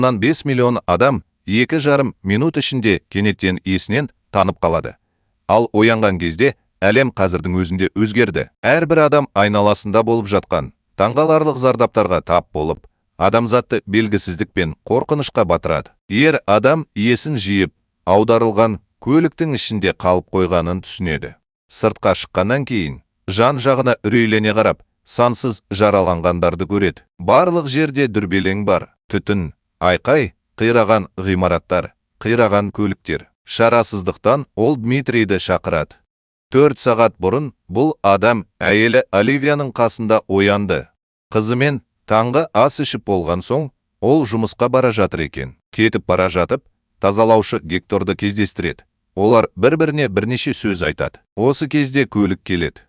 5 миллион адам 2,5 минут ішінде кенеттен есінен танып қалады. Ал оянған кезде әлем қазірдің өзінде өзгерді. Әрбір адам айналасында болып жатқан таңғаларлық зардаптарға тап болып, адамзатты белгісіздік пен қорқынышқа батырады. Ер адам есін жиып, аударылған көліктің ішінде қалып қойғанын түсінеді. Сыртқа шыққаннан кейін жан-жағына үрейлене қарап, сансыз жараланғандарды көреді. Барлық жерде дүрбелең бар, түтін, айқай, қираған ғимараттар, қираған көліктер. Шарасыздықтан ол Дмитрийді шақырады. 4 сағат бұрын бұл адам әйелі Оливияның қасында оянды. Қызымен таңғы ас ішіп болған соң, ол жұмысқа бара жатыр екен. Кетіп бара жатып, тазалаушы Гекторды кездестіреді. Олар бір-біріне бірнеше сөз айтады. Осы кезде көлік келеді.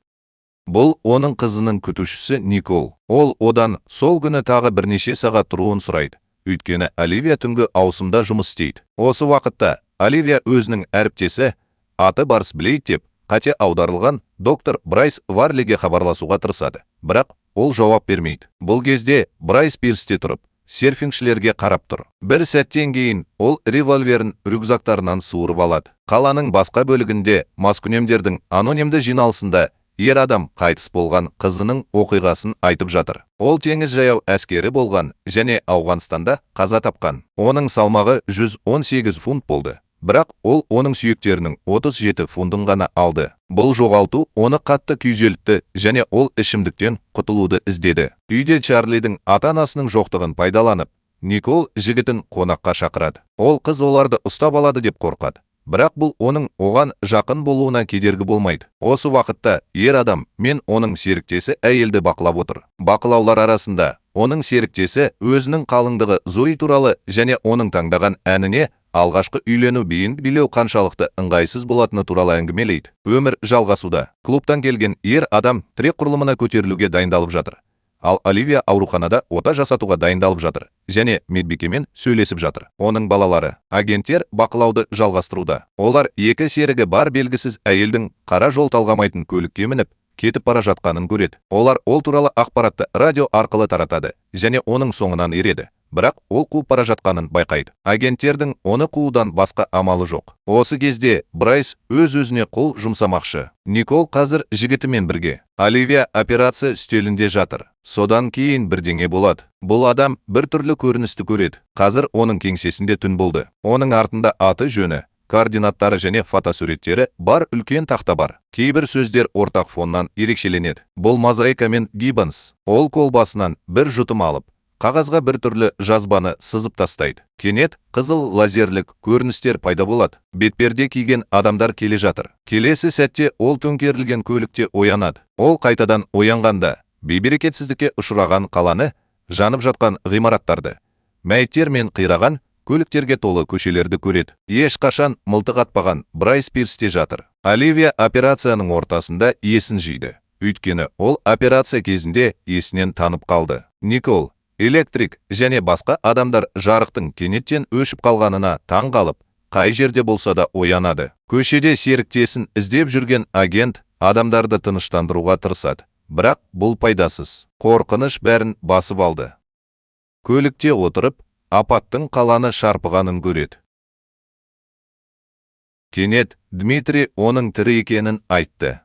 Бұл оның қызының күтушісі Никол. Ол одан сол күні тағы бірнеше сағат тұруын сұрайды. Өйткені Оливия түнгі ауысымда жұмыс істейді. Осы уақытта Оливия өзінің әріптесі аты Барс Блейд деп қате аударылған доктор Брайс Варлиге хабарласуға тырысады. Бірақ ол жауап бермейді. Бұл кезде Брайс пирсте тұрып, серфингшілерге қарап тұр. Бір сәттен кейін ол револьверін рюкзактарынан суырып алады. Қаланың басқа бөлігінде маскүнемдердің анонимді жиналысында ер адам қайтыс болған қызының оқиғасын айтып жатыр. Ол теңіз жаяу әскері болған және Ауғанстанда қаза тапқан. Оның салмағы 118 фунт болды. Бірақ ол оның сүйектерінің 37 фунтын ғана алды. Бұл жоғалту оны қатты күйзелтті және ол ішімдіктен құтылуды іздеді. Үйде Чарлидің ата-анасының жоқтығын пайдаланып, Никол жігітін қонаққа шақырады. Ол қыз оларды ұстап алады деп қорқады. Бірақ бұл оның оған жақын болуына кедергі болмайды. Осы уақытта ер адам мен оның серіктесі әйелді бақылап отыр. Бақылаулар арасында оның серіктесі өзінің қалыңдығы Зои туралы және оның таңдаған әніне алғашқы үйлену биін билеу қаншалықты ыңғайсыз болатыны туралы әңгімелейді. Өмір жалғасуда. Клубтан келген ер адам тірек құрылымына көтерілуге дайындалып жатыр. Ал Оливия ауруханада ота жасатуға дайындалып жатыр және медбикемен сөйлесіп жатыр. Оның балалары, агенттер бақылауды жалғастыруда. Олар екі серігі бар белгісіз әйелдің қара жол талғамайтын көлікке мініп, кетіп бара жатқанын көреді. Олар ол туралы ақпаратты радио арқылы таратады және оның соңынан ереді. Бірақ ол қуып бара жатқанын байқайды. Агенттердің оны қуудан басқа амалы жоқ. Осы кезде Брайс өз-өзіне қол жұмсамақшы. Никол қазір жігітімен бірге. Оливия операция үстелінде жатыр. Содан кейін бірдеңе болады. Бұл адам бір түрлі көріністі көреді. Қазір оның кеңсесінде түн болды. Оның артында аты жөні, координаттары және фотосуреттері бар үлкен тақта бар. Кейбір сөздер ортақ фоннан ерекшеленеді. Бұл мозаика мен Гиббонс. Ол колбасынан бір жұтым алып, қағазға бір түрлі жазбаны сызып тастайды. Кенет қызыл лазерлік көріністер пайда болады. Бетперде киген адамдар келе жатыр. Келесі сәтте ол төңкерілген көлікте оянады. Ол қайтадан оянғанда бейберекетсіздікке ұшыраған қаланы, жанып жатқан ғимараттарды, мәйіттер мен қираған көліктерге толы көшелерді көреді. Ешқашан мылтық атпаған Брайс пирсте жатыр. Оливия операцияның ортасында есін жиды. Өйткені ол операция кезінде есінен танып қалды. Никол, электрик және басқа адамдар жарықтың кенеттен өшіп қалғанына таң қалып, қай жерде болса да оянады. Көшеде серіктесін іздеп жүрген агент адамдарды тыныштандыруға тырысады. Бірақ бұл пайдасыз. Қорқыныш бәрін басып алды. Көлікте отырып, апаттың қаланы шарпығанын көреді. Кенет Дмитрий оның тірі екенін айтты.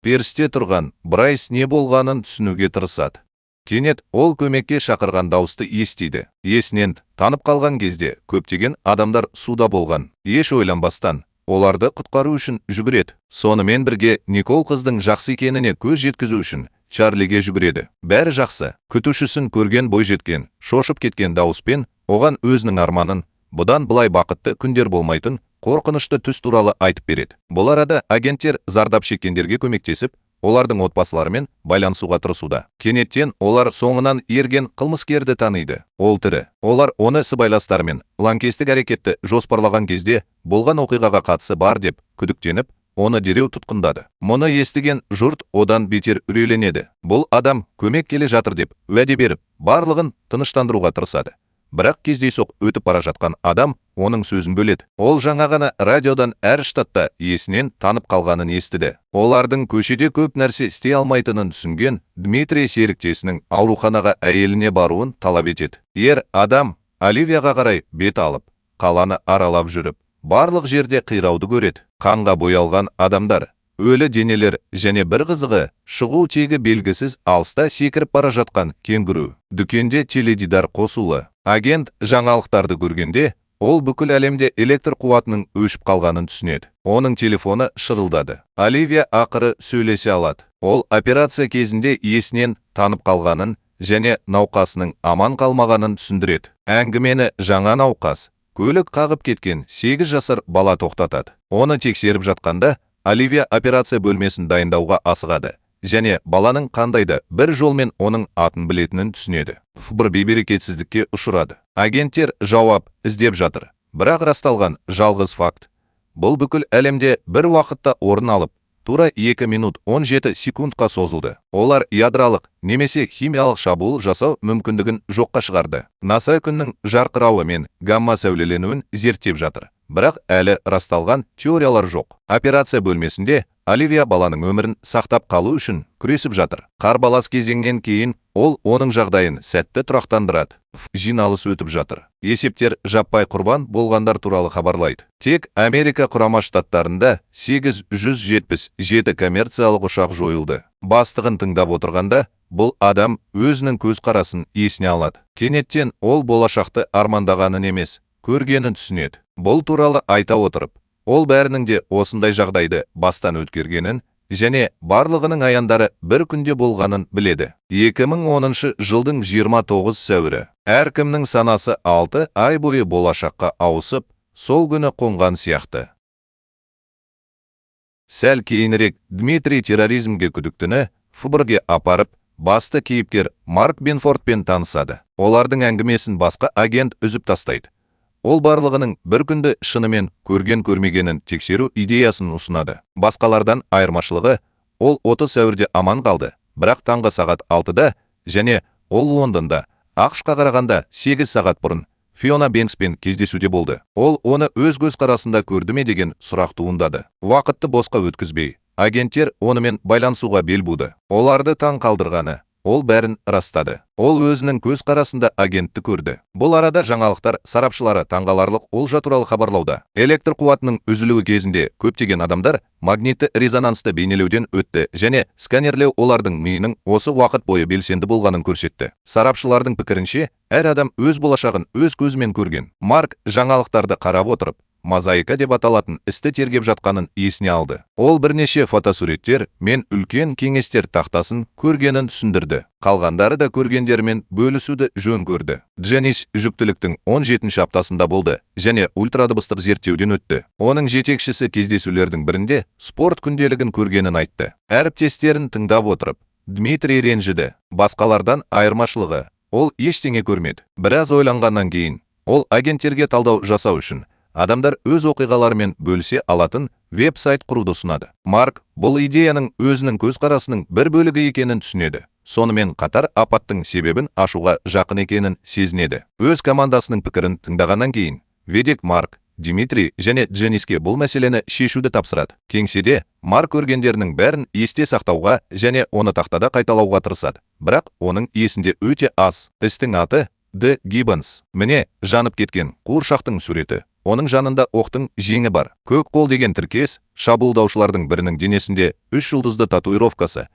Персте тұрған Брайс не болғанын түсінуге тырысады. Кенет ол көмекке шақырған дауысты естиді. Есінен танып қалған кезде көптеген адамдар суда болған. Еш ойланбастан оларды құтқару үшін жүгіреді. Сонымен бірге Никол қыздың жақсы екеніне көз жеткізу үшін Чарлиге жүгіреді. Бәрі жақсы. Күтушісін көрген бойжеткен, шошып кеткен дауыспен оған өзінің арманын, бұдан былай бақытты күндер болмайтын қорқынышты түс туралы айтып береді. Бұл арада агенттер зардап шеккендерге көмектесіп, олардың отбасыларымен байланысуға тырысуда. Кенеттен олар соңынан ерген қылмыскерді таниды. Ол тірі. Олар оны сыбайластарымен лаңкестік әрекетті жоспарлаған кезде болған оқиғаға қатысы бар деп күдіктеніп, оны дереу тұтқындады. Мұны естіген жұрт одан бетер үрейленеді. Бұл адам көмек келе жатыр деп уәде беріп, барлығын тыныштандыруға тырысады. Бірақ кездейсоқ өтіп бара жатқан адам оның сөзін бөледі. Ол жаңа ғана радиодан әр штатта есінен танып қалғанын естіді. Олардың көшеде көп нәрсе істей алмайтынын түсінген Дмитрий серіктесінің ауруханаға әйеліне баруын талап етеді. Ер адам Оливияға қарай бет алып, қаланы аралап жүріп, барлық жерде қирауды көреді. Қанға боялған адамдар, өлі денелер және бір қызығы, шығу тегі белгісіз алыста секіріп бара жатқан кенгуру. Дүкенде теледидар қосулы. Агент жаңалықтарды көргенде, ол бүкіл әлемде электр қуатының өшіп қалғанын түсінеді. Оның телефоны шырылдады. Оливия ақыры сөйлесе алады. Ол операция кезінде есінен танып қалғанын және науқасының аман қалмағанын түсіндіреді. Әңгімені жаңа науқас, көлік қағып кеткен 8 жасар бала тоқтатады. Оны тексеріп жатқанда, Оливия операция бөлмесін дайындауға асығады және баланың қандай да бір жолмен оның атын білетінін түсінеді. ФБР бейберекетсіздікке ұшырады. Агенттер жауап іздеп жатыр. Бірақ расталған жалғыз факт. Бұл бүкіл әлемде бір уақытта орын алып, тура 2 минут 17 секундқа созылды. Олар ядролық немесе химиялық шабуыл жасау мүмкіндігін жоққа шығарды. НАСА күннің жарқырауы мен гамма сәулеленуін зерттеп жатыр. Бірақ әлі расталған теориялар жоқ. Операция бөлмесінде Оливия баланың өмірін сақтап қалу үшін күресіп жатыр. Қарбалас кезеңнен кейін ол оның жағдайын сәтті тұрақтандырады. Жиналыс өтіп жатыр. Есептер жаппай құрбан болғандар туралы хабарлайды. Тек Америка Құрама Штаттарында 877 коммерциялық ұшақ жойылды. Бастығын тыңдап отырғанда, бұл адам өзінің көзқарасын есіне алады. Кенеттен ол болашақты армандағанын емес, көргенін түсінеді. Бұл туралы айта отырып, ол бәрінің де осындай жағдайды бастан өткергенін және барлығының аяндары бір күнде болғанын біледі. 2010 жылдың 29 сәуірі. Әркімнің санасы 6 ай бойы болашаққа ауысып, сол күні қонған сияқты. Сәл кейінірек Дмитрий терроризмге күдіктіні ФБР-ге апарып, басты кейіпкер Марк Бенфордпен танысады. Олардың әңгімесін басқа агент үзіп тастайды. Ол барлығының бір күнді шынымен көрген-көрмегенін тексеру идеясын ұсынады. Басқалардан айырмашылығы, ол 30 сәуірде аман қалды, бірақ таңғы сағат 6-да және ол Лондонда АҚШ-қа қарағанда 8 сағат бұрын Фиона Бэнкспен кездесуде болды. Ол оны өз көзқарасында көрді ме деген сұрақ туындады. Уақытты босқа өткізбей, агенттер онымен байланысуға бел буды. Оларды таң қалдырғаны, ол бәрін растады. Ол өзінің көзқарасында агентті көрді. Бұл арада жаңалықтар сарапшылары таңғаларлық олжа туралы хабарлауда. Электр қуатының үзілуі кезінде көптеген адамдар магнитті резонансты бейнелеуден өтті және сканерлеу олардың миының осы уақыт бойы белсенді болғанын көрсетті. Сарапшылардың пікірінше, әр адам өз болашағын өз көзімен көрген. Марк жаңалықтарды қарап отырып, мозаика деп аталатын істі тергеп жатқанын есіне алды. Ол бірнеше фотосуреттер мен үлкен кеңестер тақтасын көргенін түсіндірді. Қалғандары да көргендерімен бөлісуді жөн көрді. Дженис жүктіліктің 17-ші аптасында болды және ультрадыбыстық зерттеуден өтті. Оның жетекшісі кездесулердің бірінде спорт күнделігін көргенін айтты. Әріптестерін тыңдап отырып, Дмитрий ренжіді. Басқалардан айырмашылығы, ол ештеңе көрмеді. Біраз ойланғаннан кейін, ол агенттерге талдау жасау үшін адамдар өз оқиғаларымен бөлісе алатын веб-сайт құруды ұсынады. Марк бұл идеяның өзінің көзқарасының бір бөлігі екенін түсінеді. Сонымен қатар апаттың себебін ашуға жақын екенін сезінеді. Өз командасының пікірін тыңдағаннан кейін, Ведек Марк, Дмитрий және Джениске бұл мәселені шешуді тапсырады. Кеңседе Марк көргендерінің бәрін есте сақтауға және оны тақтада қайталауға тырысады. Бірақ оның есінде өте аз. Істің аты Д. Гиббонс. Міне, жанып кеткен қуыршақтың суреті. Оның жанында оқтың жеңі бар. Көк қол деген тіркес шабуылдаушылардың бірінің денесінде 3 жұлдызды татуировкасы,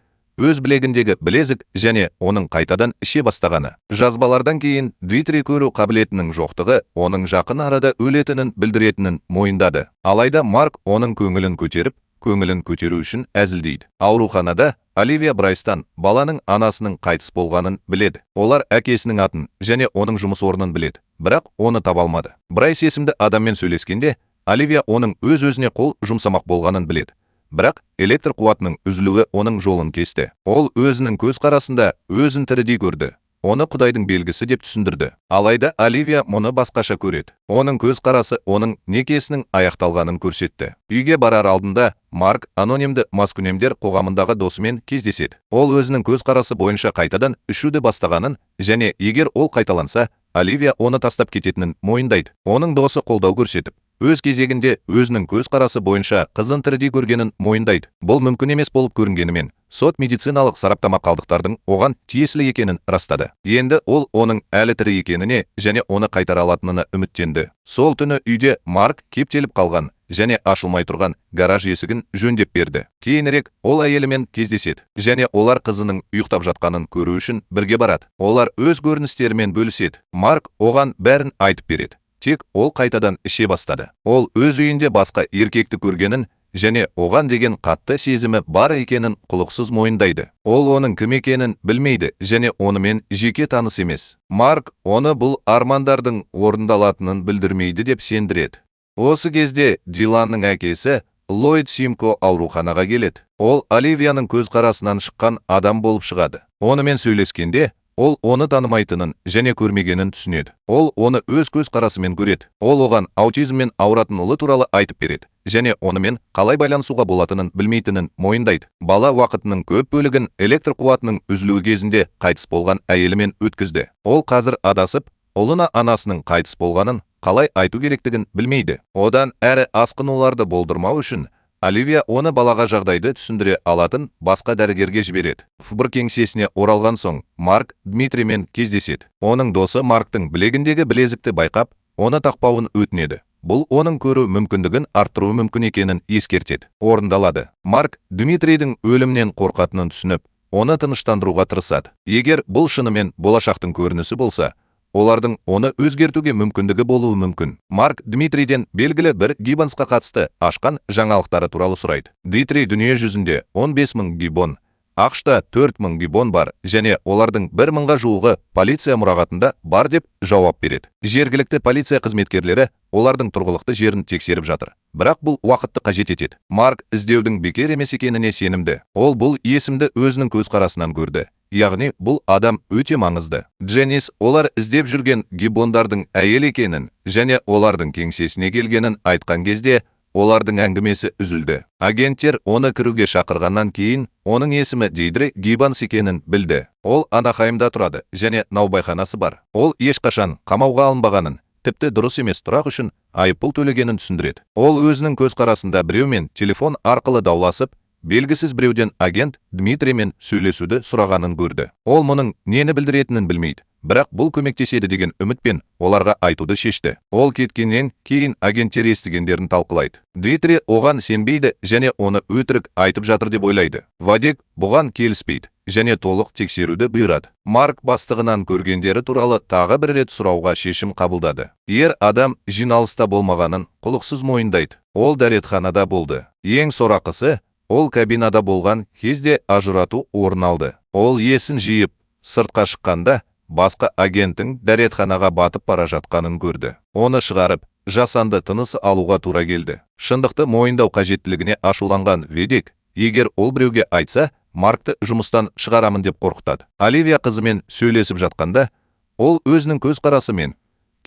өз білегіндегі білезік және оның қайтадан іше бастағаны. Жазбалардан кейін Дмитрий көру қабілетінің жоқтығы оның жақын арада өлетінін білдіретінін мойындады. Алайда Марк оның көңілін көтеріп, көңілін көтеру үшін әзілдейді. Ауруханада Оливия Брайстан баланың анасының қайтыс болғанын біледі. Олар әкесінің атын және оның жұмыс орнын біледі, бірақ оны таба алмады. Брайс есімді адаммен сөйлескенде, Оливия оның өз-өзіне қол жұмсамақ болғанын біледі. Бірақ электр қуатының үзілуі оның жолын кесті. Ол өзінің көзқарасында өзін тірідей көрді. Оны Құдайдың белгісі деп түсіндірді. Алайда Оливия мұны басқаша көреді. Оның көзқарасы оның некесінің аяқталғанын көрсетті. Үйге барар алдында Марк анонимді маскүнемдер қоғамындағы досымен кездеседі. Ол өзінің көзқарасы бойынша қайтадан ішуді бастағанын және егер ол қайталанса, Оливия оны тастап кететінін мойындайды. Оның досы қолдау көрсетіп, өз кезегінде өзінің көзқарасы бойынша қызын тірідей көргенін мойындайды. Бұл мүмкін емес болып көрінгенімен, Сот медициналық сараптама қалдықтардың оған тиесілі екенін растады. Енді ол оның әлі тірі екеніне және оны қайтара алатынына үміттенді. Сол түні үйде Марк кептеліп қалған және ашылмай тұрған гараж есігін жөндеп берді. Кейінірек ол әйелімен кездеседі және олар қызының ұйықтап жатқанын көру үшін бірге барады. Олар өз көріністерімен бөліседі. Марк оған бәрін айтып береді. Тек ол қайтадан іше бастады. Ол өз үйінде басқа еркекті көргенін және оған деген қатты сезімі бар екенін құлықсыз мойындайды. Ол оның кім екенін білмейді және онымен жеке таныс емес. Марк оны бұл армандардың орындалатынын білдірмейді деп сендіреді. Осы кезде Диланның әкесі Ллойд Симко ауруханаға келеді. Ол Оливияның көзқарасынан шыққан адам болып шығады. Онымен сөйлескенде, ол оны танымайтынын және көрмегенін түсінеді. Ол оны өз көзқарасымен көреді. Ол оған аутизммен ауыратын ұлы туралы айтып береді және онымен қалай байланысуға болатынын білмейтінін мойындайды. Бала уақытының көп бөлігін электр қуатының үзілуі кезінде қайтыс болған әйелімен өткізді. Ол қазір адасып, ұлына анасының қайтыс болғанын қалай айту керектігін білмейді. Одан әрі асқынуларды болдырмау үшін Оливия оны балаға жағдайды түсіндіре алатын басқа дәрігерге жібереді. ФБР кеңсесіне оралған соң Марк Дмитриймен кездеседі. Оның досы Марктың білегіндегі білезікті байқап, оны тақпауын өтінеді. Бұл оның көру мүмкіндігін арттыруы мүмкін екенін ескертеді. Орындалады. Марк Дмитрийдің өлімнен қорқатынын түсініп, оны тыныштандыруға тырысады. Егер бұл шынымен болашақтың көрінісі болса, олардың оны өзгертуге мүмкіндігі болуы мүмкін. Марк Дмитрийден белгілі бір Гиббонсқа қатысты ашқан жаңалықтары туралы сұрайды. Дмитрий дүние жүзінде 15 мың гиббон, АҚШ-та 4 мың гиббон бар және олардың 1 мыңға жуығы полиция мұрағатында бар деп жауап береді. Жергілікті полиция қызметкерлері олардың тұрғылықты жерін тексеріп жатыр. Бірақ бұл уақытты қажет етеді. Марк іздеудің бекер емес екеніне сенімді. Ол бұл есімді өзінің көзқарасынан көрді. Яғни бұл адам өте маңызды. Дженнис олар іздеп жүрген гиббондардың әйел екенін және олардың кеңсесіне келгенін айтқан кезде олардың әңгімесі үзілді. Агенттер оны кіруге шақырғаннан кейін оның есімі Дейдре Гиббонс екенін білді. Ол Анахаймда тұрады және наубайханасы бар. Ол ешқашан қамауға алынбағанын, тіпті дұрыс емес тұрақ үшін айыппұл төлегенін түсіндіреді. Ол өзінің көзқарасында біреумен телефон арқылы дауласып, белгісіз біреуден агент Дмитриймен сөйлесуді сұрағанын көрді. Ол мұның нені білдіретінін білмейді, бірақ бұл көмектеседі деген үмітпен оларға айтуды шешті. Ол кеткеннен кейін агенттер естігендерін талқылайды. Дмитрий оған сенбейді және оны өтірік айтып жатыр деп ойлайды. Вадек бұған келіспейді және толық тексеруді бұйырады. Марк бастығынан көргендері туралы тағы бір рет сұрауға шешім қабылдады. Ер адам жиналыста болмағанын құлықсыз мойындайды. Ол дәретханада болды. Ең сорақысы, ол кабинада болған кезде ажырату орын алды. Ол есін жиып, сыртқа шыққанда басқа агенттің дәретханаға батып бара жатқанын көрді. Оны шығарып, жасанды тыныс алуға тура келді. Шындықты мойындау қажеттілігіне ашуланған Ведек, егер ол біреуге айтса, Маркты жұмыстан шығарамын деп қорқытады. Оливия қызымен сөйлесіп жатқанда, ол өзінің көзқарасы мен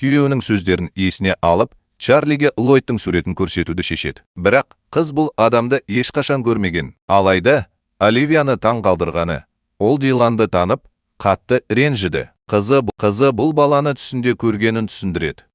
күйеуінің сөздерін есіне алып, Чарлиге Ллойдтың суретін көрсетуді шешеді. Бірақ қыз бұл адамды ешқашан көрмеген. Алайда Оливияны таң қалдырғаны, ол Диланды танып, қатты ренжіді. Қызы бұл баланы түсінде көргенін түсіндіреді.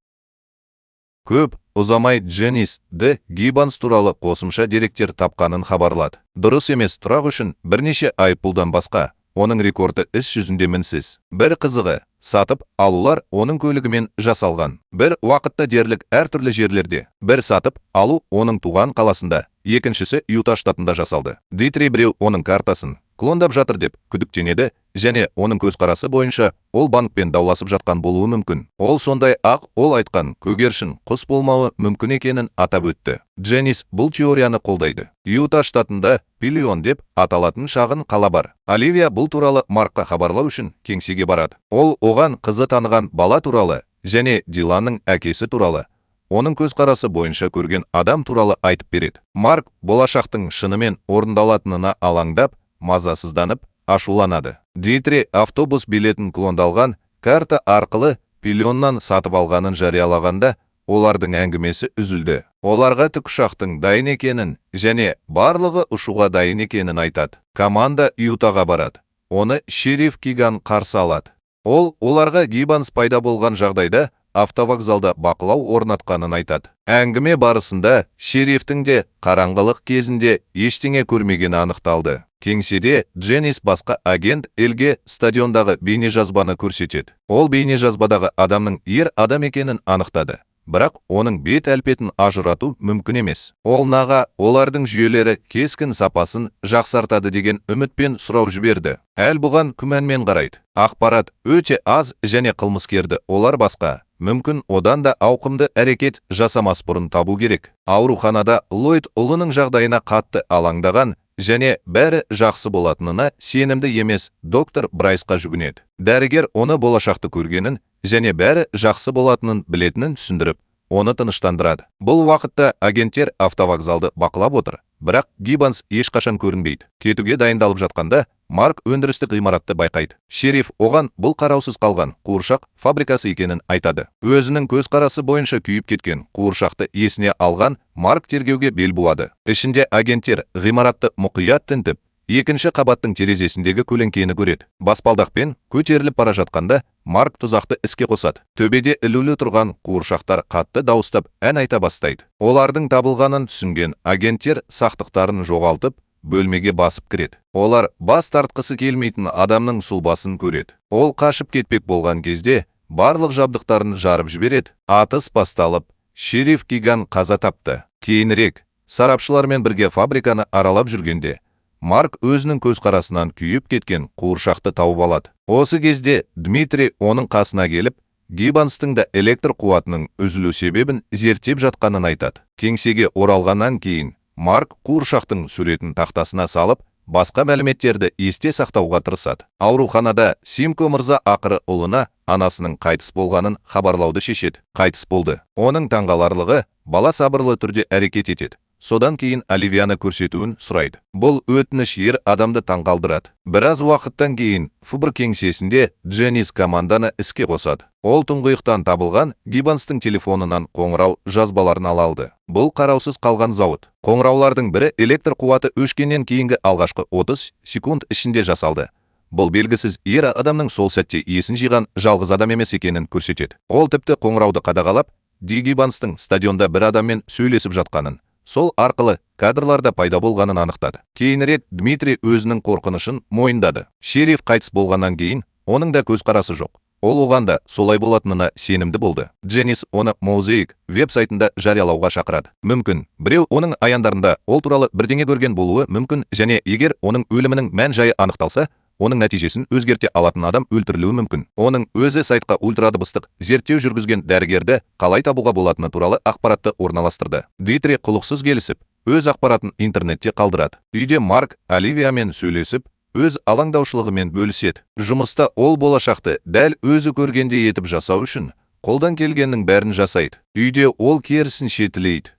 Көп ұзамай Дженнис Д. Гиббонс туралы қосымша деректер тапқанын хабарлады. Дұрыс емес тұрақ үшін бірнеше айыппұлдан басқа, оның рекорды іс жүзінде мінсіз. Бір қызығы, сатып алулар оның көлігімен жасалған. Бір уақытта дерлік әртүрлі жерлерде. Бір сатып алу оның туған қаласында, екіншісі Юта штатында жасалды. Дмитрий біреу оның картасын клондап жатыр деп күдіктенеді және оның көзқарасы бойынша ол банкпен дауласып жатқан болуы мүмкін. Ол сондай ақ ол айтқан көгершін құс болмауы мүмкін екенін атап өтті. Дженнис бұл теорияны қолдайды. Юта штатында Пиллион деп аталатын шағын қала бар. Оливия бұл туралы Маркқа хабарлау үшін кеңсеге барады. Ол оған қызы таныған бала туралы және Диланның әкесі туралы, оның көзқарасы бойынша көрген адам туралы айтып береді. Марк болашақтың шынымен орындалатынына алаңдап, мазасызданып, ашуланады. Дмитрий автобус билетін клондалған карта арқылы Пиллионнан сатып алғанын жариялағанда, олардың әңгімесі үзілді. Оларға тікұшақтың дайын екенін және барлығы ұшуға дайын екенін айтады. Команда Ютаға барады. Оны шериф Киган қарсы алады. Ол оларға Гиббонс пайда болған жағдайда автовокзалда бақылау орнатқанын айтады. Әңгіме барысында шерифтің де қараңғылық кезінде ештеңе көрмегені анықталды. Кеңседе Дженнис басқа агент Элге стадиондағы бейнежазбаны көрсетеді. Ол бейнежазбадағы адамның ер адам екенін анықтады. Бірақ оның бет әлпетін ажырату мүмкін емес. Ол Наға олардың жүйелері кескін сапасын жақсартады деген үмітпен сұрау жіберді. Әл бұған күмәнмен қарайды. Ақпарат өте аз және қылмыскерді олар басқа, мүмкін одан да ауқымды әрекет жасамас бұрын табу керек. Ауруханада Ллойд ұлының жағдайына қатты алаңдаған және бәрі жақсы болатынына сенімді емес доктор Брайсқа жүгінеді. Дәрігер оны болашақты көргенін және бәрі жақсы болатынын білетінін түсіндіріп, оны тыныштандырады. Бұл уақытта агенттер автовокзалды бақылап отыр, бірақ Гиббонс ешқашан көрінбейді. Кетуге дайындалып жатқанда Марк өндірістік ғимаратты байқайды. Шериф оған бұл қараусыз қалған қуыршақ фабрикасы екенін айтады. Өзінің көзқарасы бойынша күйіп кеткен қуыршақты есіне алған Марк тергеуге бел буады. Ішінде агенттер ғимаратты мұқият тінтіп, екінші қабаттың терезесіндегі көлеңкені көреді. Баспалдақпен көтеріліп бара жатқанда Марк тұзақты іске қосады. Төбеде ілулі тұрған қуыршақтар қатты дауыстап ән айта бастайды. Олардың табылғанын түсінген агенттер сақтықтарын жоғалтып, бөлмеге басып кіреді. Олар бас тартқысы келмейтін адамның сұлбасын көреді. Ол қашып кетпек болған кезде барлық жабдықтарын жарып жібереді. Атыс басталып, шериф Киган қаза тапты. Кейінірек сарапшылармен бірге фабриканы аралап жүргенде Марк өзінің көзқарасынан күйіп кеткен қуыршақты тауып алады. Осы кезде Дмитрий оның қасына келіп, Гиббонстың да электр қуатының үзілу себебін зерттеп жатқанын айтады. Кеңсеге оралғаннан кейін Марк қуыршақтың суретін тақтасына салып, басқа мәліметтерді есте сақтауға тырысады. Ауруханада Симко мырза ақыры ұлына анасының қайтыс болғанын хабарлауды шешеді. Қайтыс болды. Оның таңғаларлығы, бала сабырлы түрде әрекет етеді. Содан кейін Оливияны көрсетуін сұрайды. Бұл өтініш ер адамды таңғалдырады. Біраз уақыттан кейін ФБР кеңсесінде Дженнис команданы іске қосады. Ол тұңғиықтан табылған Гиббонстың телефонынан қоңырау жазбаларын ала алды. Бұл қараусыз қалған зауыт. Қоңыраулардың бірі электр қуаты өшкеннен кейінгі алғашқы 30 секунд ішінде жасалды. Бұл белгісіз ер адамның сол сәтте есін жиған жалғыз адам емес екенін көрсетеді. Ол тіпті қоңырауды қадағалап, Гиббонстың стадионда бір адаммен сөйлесіп жатқанын, сол арқылы кадрларда пайда болғанын анықтады. Кейінірек Дмитрий өзінің қорқынышын мойындады. Шериф қайтыс болғаннан кейін оның да көзқарасы жоқ. Ол оған да солай болатынына сенімді болды. Дженнис оны Mosaic веб-сайтында жариялауға шақырады. Мүмкін, біреу оның аяндарында ол туралы бірдеңе көрген болуы мүмкін және егер оның өлімінің мән-жайы анықталса, оның нәтижесін өзгерте алатын адам өлтірілуі мүмкін. Оның өзі сайтқа ультрадыбыстық зерттеу жүргізген дәрігерді қалай табуға болатыны туралы ақпаратты орналастырды. Дмитрий құлықсыз келісіп, өз ақпаратын интернетте қалдырады. Үйде Марк Оливиямен сөйлесіп, өз алаңдаушылығымен бөліседі. Жұмыста ол болашақты дәл өзі көргендей етіп жасау үшін қолдан келгеннің бәрін жасайды. Үйде ол керісінше тілейді.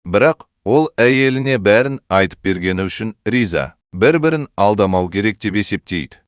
Бірақ ол әйеліне бәрін айтып бергені үшін риза. Бір-бірін алдамау керек деп есептейді.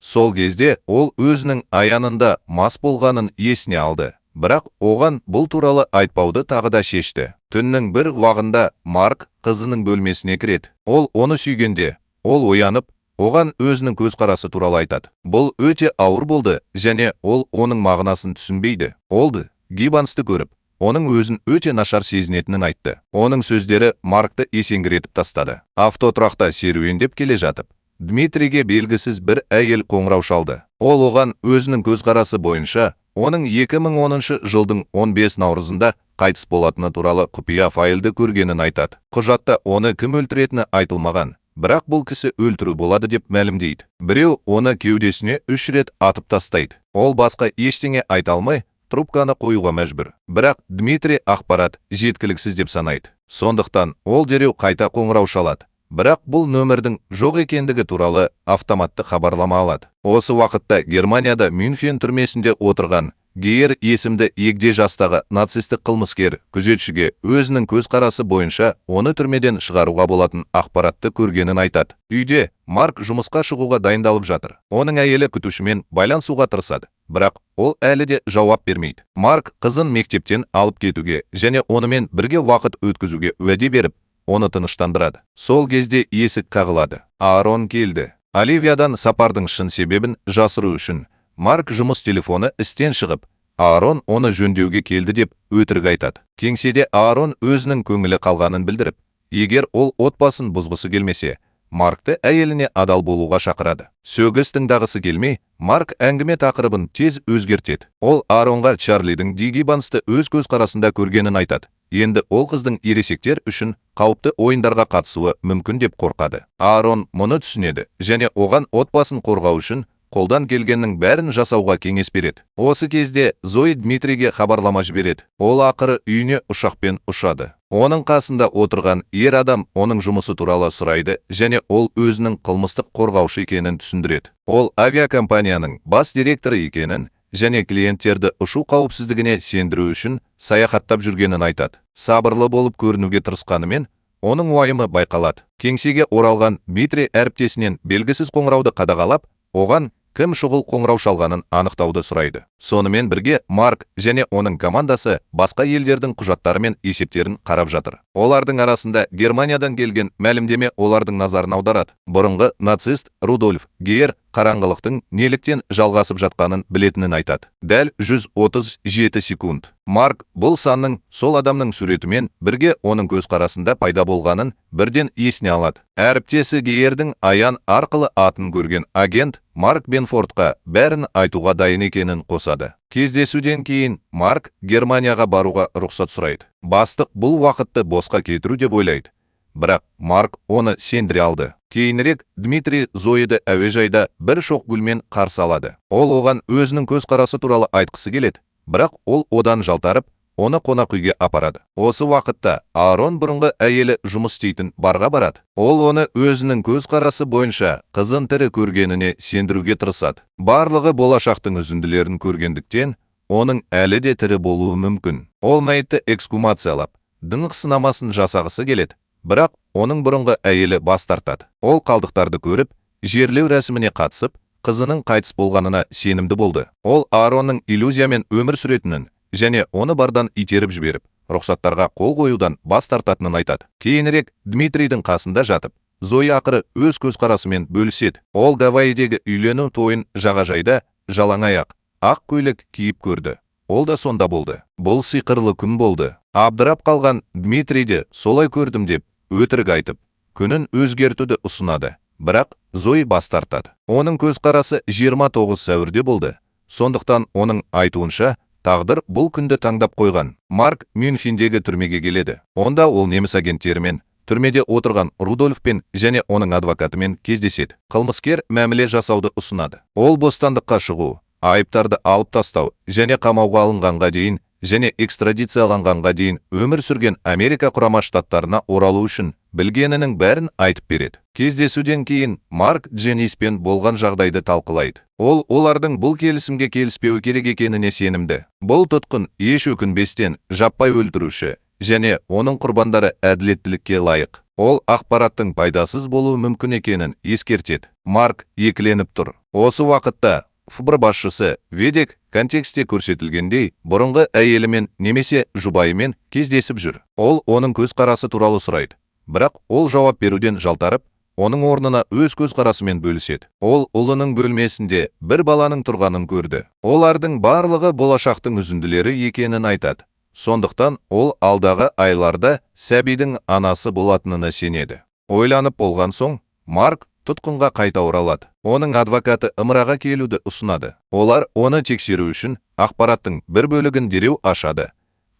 Сол кезде ол өзінің аянында мас болғанын есіне алды. Бірақ оған бұл туралы айтпауды тағы да шешті. Түннің бір уағында Марк қызының бөлмесіне кіреді. Ол оны сүйгенде, ол оянып, оған өзінің көзқарасы туралы айтады. Бұл өте ауыр болды және ол оның мағынасын түсінбейді. Ол Гиббонсты көріп, оның өзін өте нашар сезінетінін айтты. Оның сөздері Маркты есеңгіретіп тастады. Автотұрақта серуендеп келе жатып, Дмитрийге белгісіз бір әйел қоңырау шалды. Ол оған өзінің көзқарасы бойынша оның 2010 жылдың 15 наурызында қайтыс болатыны туралы құпия файлды көргенін айтады. Құжатта оны кім өлтіретіні айтылмаған, бірақ бұл кісі өлтіру болады деп мәлімдейді. Біреу оны кеудесіне 3 рет атып тастайды. Ол басқа ештеңе айта алмай, трубканы қоюға мәжбүр. Бірақ Дмитрий ақпарат жеткіліксіз деп санайды. Сондықтан ол дереу қайта қоңырау шалады. Бірақ бұл нөмірдің жоқ екендігі туралы автоматты хабарлама алады. Осы уақытта Германияда Мюнхен түрмесінде отырған Гейер есімді егде жастағы нацистік қылмыскер күзетшіге өзінің көзқарасы бойынша оны түрмеден шығаруға болатын ақпаратты көргенін айтады. Үйде Марк жұмысқа шығуға дайындалып жатыр. Оның әйелі күтушімен байланысуға тырысады, бірақ ол әлі де жауап бермейді. Марк қызын мектептен алып кетуге және онымен бірге уақыт өткізуге уәде беріп, оны тыныштандырады. Сол кезде есік қағылады. Аарон келді. Оливиядан сапардың шын себебін жасыру үшін Марк жұмыс телефоны істен шығып, Аарон оны жөндеуге келді деп өтірік айтады. Кеңседе Аарон өзінің көңілі қалғанын білдіріп, егер ол отбасын бұзғысы келмесе, Маркті әйеліне адал болуға шақырады. Сөгіс тыңдағысы келмей, Марк әңгіме тақырыбын тез өзгертеді. Ол Ааронға Чарлидің Ди Гиббонсты өз көзқарасында көргенін айтады. Енді ол қыздың ересектер үшін қауіпті ойындарға қатысуы мүмкін деп қорқады. Аарон мұны түсінеді және оған отбасын қорғау үшін қолдан келгеннің бәрін жасауға кеңес береді. Осы кезде Зои Дмитрийге хабарлама жібереді. Ол ақыры үйіне ұшақпен ұшады. Оның қасында отырған ер адам оның жұмысы туралы сұрайды және ол өзінің қылмыстық қорғаушы екенін түсіндіреді. Ол авиакомпанияның бас директоры екенін және клиенттерді ұшу қауіпсіздігіне сендіру үшін саяхаттап жүргенін айтады. Сабырлы болып көрінуге тырысқанымен, оның уайымы байқалады. Кеңсеге оралған Дмитрий әріптесінен белгісіз қоңырауды қадағалап, оған кім шұғыл қоңырау шалғанын анықтауды сұрайды. Сонымен бірге Марк және оның командасы басқа елдердің құжаттары мен есептерін қарап жатыр. Олардың арасында Германиядан келген мәлімдеме олардың назарын аударады. Бұрынғы нацист Рудольф Гейер қараңғылықтың неліктен жалғасып жатқанын білетінін айтады. Дәл 137 секунд. Марк бұл санның сол адамның суретімен бірге оның көзқарасында пайда болғанын бірден есіне алады. Әріптесі Гейердің аян арқылы атын көрген агент Марк Бенфордқа бәрін айтуға дайын екенін қосады. Кездесуден кейін Марк Германияға баруға рұқсат сұрайды. Бастық бұл уақытты босқа кетіру деп ойлайды. Бірақ Марк оны сендіре алды. Кейінірек Дмитрий Зоиді әуежайда бір шоқ гүлмен қарсы алады. Ол оған өзінің көзқарасы туралы айтқысы келеді, бірақ ол одан жалтарып, оны қонақ үйге апарады. Осы уақытта Аарон бұрынғы әйелі жұмыс істейтін барға барады. Ол оны өзінің көзқарасы бойынша қызын тірі көргеніне сендіруге тырысады. Барлығы болашақтың үзінділерін көргендіктен, оның әлі де тірі болуы мүмкін. Ол мәйітті эксгумациялап, днқ сынамасын жасағысы келеді. Бірақ оның бұрынғы әйелі бас тартады. Ол қалдықтарды көріп, жерлеу рәсіміне қатысып, қызының қайтыс болғанына сенімді болды. Ол Ааронның иллюзиямен өмір сүретінін және оны бардан итеріп жіберіп, рұқсаттарға қол қоюдан бас тартатынын айтады. Кейінірек Дмитрийдің қасында жатып, Зои ақыры өз көзқарасымен бөліседі. Ол Гавайидегі үйлену тойын жағажайда жалаң аяқ, ақ көйлек киіп көрді. Ол да сонда болды. Бұл сиқырлы күн болды. Абдырап қалған Дмитрий де солай көрдім деп өтірік айтып, күнін өзгертуді ұсынады. Бірақ Зои бас тартады. Оның көзқарасы 29 сәуірде болды. Сондықтан оның айтуынша, тағдыр бұл күнді таңдап қойған. Марк Мюнхендегі түрмеге келеді. Онда ол неміс агенттерімен, түрмеде отырған Рудольфпен және оның адвокатымен кездеседі. Қылмыскер мәміле жасауды ұсынады. Ол бостандыққа шығу, айыптарды алып тастау және қамауға алынғанға дейін және экстрадицияланғанға дейін өмір сүрген Америка Құрама Штаттарына оралу үшін білгенінің бәрін айтып береді. Кездесуден кейін Марк Дженниспен болған жағдайды талқылайды. Ол олардың бұл келісімге келіспеуі керек екеніне сенімді. Бұл тұтқын еш өкінбестен жаппай өлтіруші және оның құрбандары әділеттілікке лайық. Ол ақпараттың пайдасыз болуы мүмкін екенін ескертеді. Марк екіленіп тұр. Осы уақытта ФБР басшысы Ведек контексте көрсетілгендей бұрынғы әйелімен немесе жұбайымен кездесіп жүр. Ол оның көзқарасы туралы сұрайды. Бірақ ол жауап беруден жалтарып, оның орнына өз көзқарасымен бөліседі. Ол ұлының бөлмесінде бір баланың тұрғанын көрді. Олардың барлығы болашақтың үзінділері екенін айтады. Сондықтан ол алдағы айларда сәбидің анасы болатынына сенеді. Ойланып болған соң, Марк тұтқынға қайта оралады. Оның адвокаты ымыраға келуді ұсынады. Олар оны тексеру үшін ақпараттың бір бөлігін дереу ашады.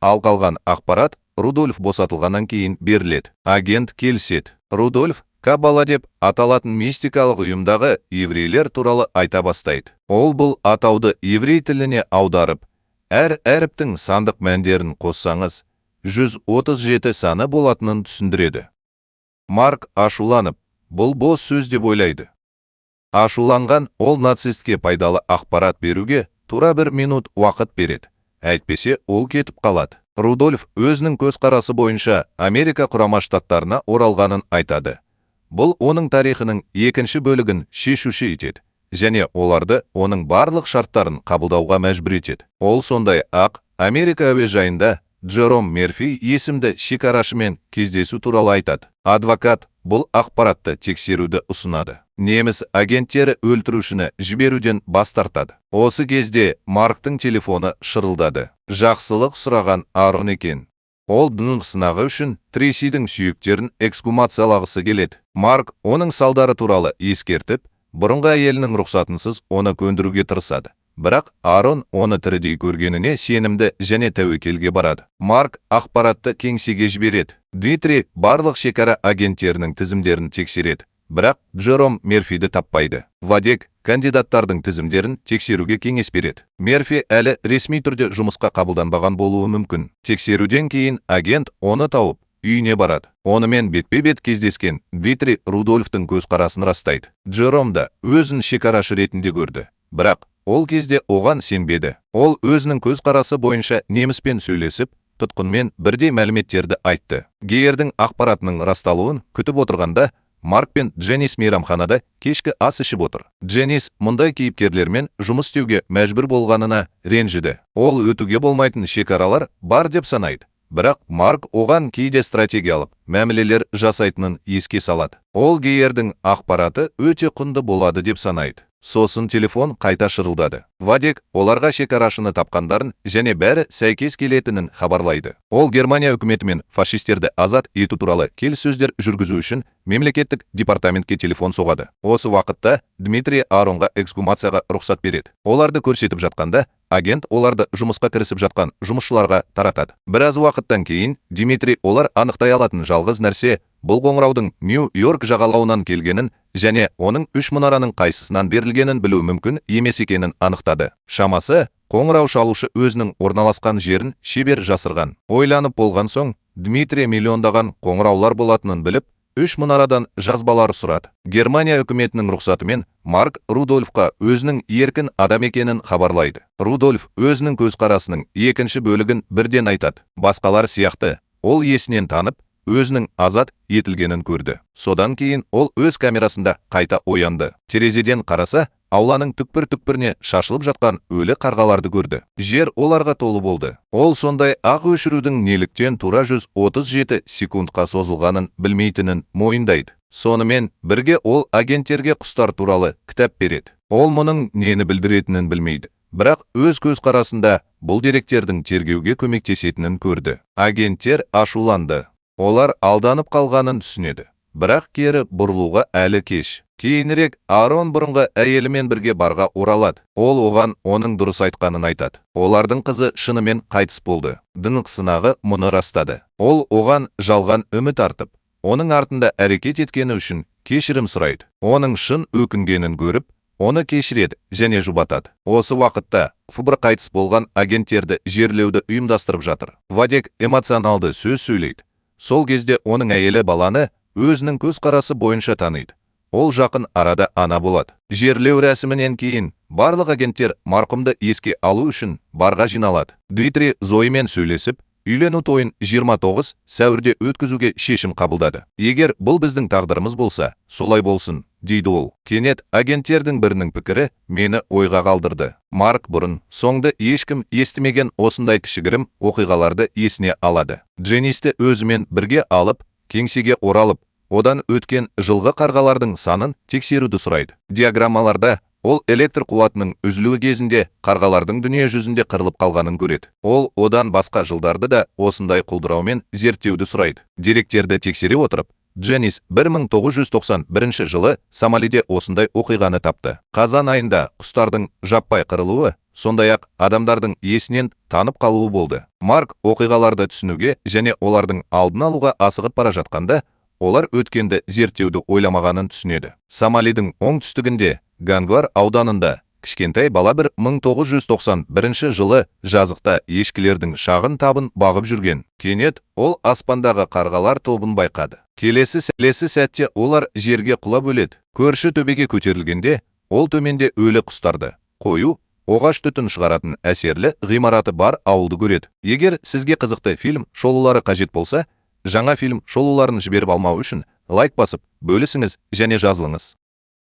Ал қалған ақпарат Рудольф босатылғаннан кейін беріледі. Агент келіседі. Рудольф Каббала деп аталатын мистикалық ұйымдағы еврейлер туралы айта бастайды. Ол бұл атауды еврей тіліне аударып, әр әріптің сандық мәндерін қоссаңыз, 137 саны болатынын түсіндіреді. Марк ашуланып, бұл бос сөз деп ойлайды. Ашуланған ол нацистке пайдалы ақпарат беруге тура бір минут уақыт береді. Әйтпесе ол кетіп қалады. Рудольф өзінің көзқарасы бойынша Америка Құрама Штаттарына оралғанын айтады. Бұл оның тарихының екінші бөлігін шешуші етеді және оларды оның барлық шарттарын қабылдауға мәжбүр етеді. Ол сондай-ақ Америка әуежайында Джером Мерфи есімді шекарашымен кездесу туралы айтады. Адвокат бұл ақпаратты тексеруді ұсынады. Неміс агенттері өлтірушіні жіберуден бас тартады. Осы кезде Марктың телефоны шырылдады. Жақсылық сұраған Арон екен. Ол ДНҚ сынағы үшін Трейсидің сүйектерін эксгумациялағысы келеді. Марк оның салдары туралы ескертіп, бұрынғы әйелінің рұқсатынсыз оны көндіруге тырысады. Бірақ Арон оны тірідей көргеніне сенімді және тәуекелге барады. Марк ақпаратты кеңсеге жібереді. Дмитрий барлық шекара агенттерінің тізімдерін тексереді, бірақ Джером Мерфиді таппайды. Вадек кандидаттардың тізімдерін тексеруге кеңес береді. Мерфи әлі ресми түрде жұмысқа қабылданбаған болуы мүмкін. Тексеруден кейін агент оны тауып, үйіне барады. Онымен бетпе-бет кездескен Дмитрий Рудольфтың көзқарасын растайды. Джером да өзін шекарашы ретінде көрді, бірақ ол кезде оған сенбеді. Ол өзінің көзқарасы бойынша неміспен сөйлесіп, тұтқынмен бірдей мәліметтерді айтты. Гейердің ақпаратының расталуын күтіп отырғанда, Марк пен Дженнис мейрамханада кешкі ас ішіп отыр. Дженнис мұндай кейіпкерлермен жұмыс істеуге мәжбүр болғанына ренжіді. Ол өтуге болмайтын шекаралар бар деп санайды. Бірақ Марк оған кейде стратегиялық мәмілелер жасайтынын еске салады. Ол Гейердің ақпараты өте құнды болады деп санайды. Сосын телефон қайта шырылдады. Вадек оларға шекарашыны тапқандарын және бәрі сәйкес келетінін хабарлайды. Ол Германия үкіметімен фашистерді азат ету туралы келіссөздер жүргізу үшін мемлекеттік департаментке телефон соғады. Осы уақытта Дмитрий Аронға эксгумацияға рұқсат береді. Оларды көрсетіп жатқанда, агент оларды жұмысқа кірісіп жатқан жұмысшыларға таратады. Біраз уақыттан кейін Дмитрий олар анықтай алатын жалғыз нәрсе бұл қоңыраудың Нью-Йорк жағалауынан келгенін және оның үш мұнараның қайсысынан берілгенін білу мүмкін емес екенін анықтады. Шамасы, қоңырау шалушы өзінің орналасқан жерін шебер жасырған. Ойланып болған соң, Дмитрий миллиондаған қоңыраулар болатынын біліп, үш мұнарадан жазбалар сұрады. Германия үкіметінің рұқсатымен Марк Рудольфқа өзінің еркін адам екенін хабарлайды. Рудольф өзінің көзқарасының екінші бөлігін бірден айтады. Басқалар сияқты, ол есінен танып, өзінің азат етілгенін көрді. Содан кейін ол өз камерасында қайта оянды. Терезеден қараса, ауланың түкпір-түкпіріне шашылып жатқан өлі қарғаларды көрді. Жер оларға толы болды. Ол сондай ақ өшірудің неліктен тура 137 секундқа созылғанын білмейтінін мойындайды. Сонымен бірге ол агенттерге құстар туралы кітап береді. Ол мұның нені білдіретінін білмейді. Бірақ өз көзқарасында бұл деректердің тергеуге көмектесетінін көрді. Агенттер ашуланды. Олар алданып қалғанын түсінеді. Бірақ кері бұрылуға әлі кеш. Кейінірек Арон бұрынғы әйелімен бірге барға оралады. Ол оған оның дұрыс айтқанын айтады. Олардың қызы шынымен қайтыс болды. ДНҚ сынағы мұны растады. Ол оған жалған үміт артып, оның артында әрекет еткені үшін кешірім сұрайды. Оның шын өкінгенін көріп, оны кешіреді және жұбатады. Осы уақытта ФБР қайтыс болған агенттерді жерлеуді ұйымдастырып жатыр. Вадек эмоционалды сөз сөйлейді. Сол кезде оның әйелі баланы өзінің көзқарасы бойынша таниды. Ол жақын арада ана болады. Жерлеу рәсімінен кейін барлық агенттер марқұмды еске алу үшін барға жиналады. Дмитрий Зоимен сөйлесіп, үйлену тойын 29 сәуірде өткізуге шешім қабылдады. Егер бұл біздің тағдырымыз болса, солай болсын, дейді ол. Кенет агенттердің бірінің пікірі мені ойға қалдырды. Марк бұрын соңды ешкім естімеген осындай кішігірім оқиғаларды есіне алады. Дженнисті өзімен бірге алып, кеңсеге оралып, одан өткен жылғы қарғалардың санын тексеруді сұрайды. Диаграммаларда ол электр қуатының үзілуі кезінде қарғалардың дүние жүзінде қырылып қалғанын көреді. Ол одан басқа жылдарды да осындай құлдыраумен зерттеуді сұрайды. Деректерді тексере отырып, Дженнис 1991 жылы Сомалиде осындай оқиғаны тапты. Қазан айында құстардың жаппай қырылуы, сондай-ақ адамдардың есінен танып қалуы болды. Марк оқиғаларды түсінуге және олардың алдын алуға асығып бара жатқанда, олар өткенді зерттеуді ойламағанын түсінеді. Сомалидің оңтүстігінде, Ганглар ауданында кішкентай бала 1991 жылы жазықта ешкілердің шағын табын бағып жүрген. Кенет ол аспандағы қарғалар тобын байқады. Келесі сәтте олар жерге құлап өледі. Көрші төбеге көтерілгенде, ол төменде өлі құстарды қою, оғаш түтін шығаратын әсерлі ғимараты бар ауылды көреді. Егер сізге қызықты фильм шолулары қажет болса, жаңа фильм шолуларын жіберіп алмау үшін лайк басып, бөлісіңіз және жазылыңыз.